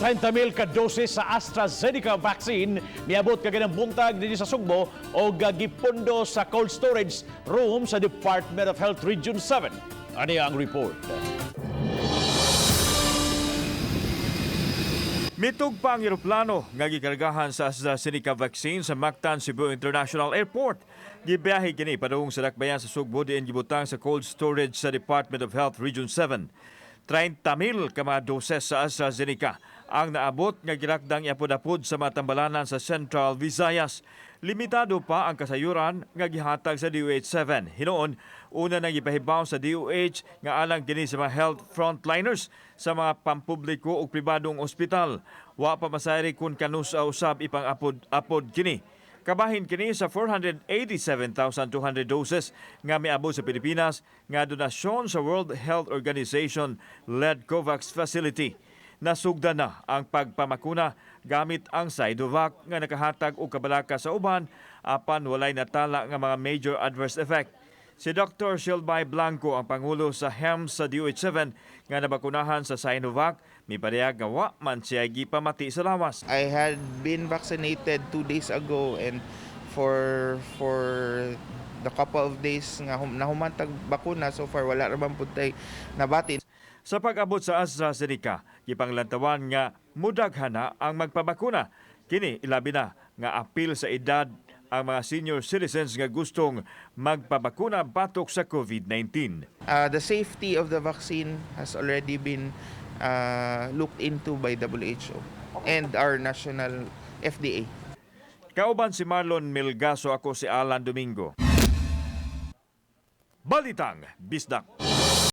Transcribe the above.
30,000 ka dosis sa AstraZeneca vaccine miabot kaganang buntag dinhi sa Sugbo o gipundo sa cold storage room sa Department of Health Region 7. Ani ang report. Mitug pa ang eroplano nga gikargahan sa AstraZeneca vaccine sa Mactan Cebu International Airport. Gibiyahe kini padung sa dakbayan sa Sugbo diin gibutang sa cold storage sa Department of Health Region 7. 30,000 ka mga doses sa AstraZeneca ang naabot nga girakdang iapod-apod sa mga tambalanan sa Central Visayas. Limitado pa ang kasayuran nga gihatag sa DOH 7. Hinuon, una nang gipahibaw sa DOH nga alang kini sa mga health frontliners sa mga pampubliko ug pribadong ospital. Wa pa masayri kung kanus-a usab ipang-apod-apod kini. Kabahin kini sa 487,200 doses nga miabot sa Pilipinas nga donasyon sa World Health Organization led COVAX Facility. Nasugdan na ang pagpamakuna gamit ang Sinovac nga nakahatag og kabalaka sa uban apan walay natala nga mga major adverse effect. Si Dr. Shelby Blanco, ang pangulo sa HEMS sa DOH 7 nga nabakunahan sa Sinovac, mipadayag nga wa man siya gipamati sa lawas. I had been vaccinated 2 days ago and for the couple of days nga nahuman tag bakuna, so far wala ra man pud tay nabati. Sa pag-abot sa AstraZeneca, gipanglantawan nga mudaghana ang magpabakuna. Kini ilabi na nga apil sa edad ang mga senior citizens nga gustong magpabakuna batok sa COVID-19. The safety of the vaccine has already been looked into by WHO and our national FDA. Kauban si Marlon Milgaso, ako si Alan Domingo. Balitang Bisdak.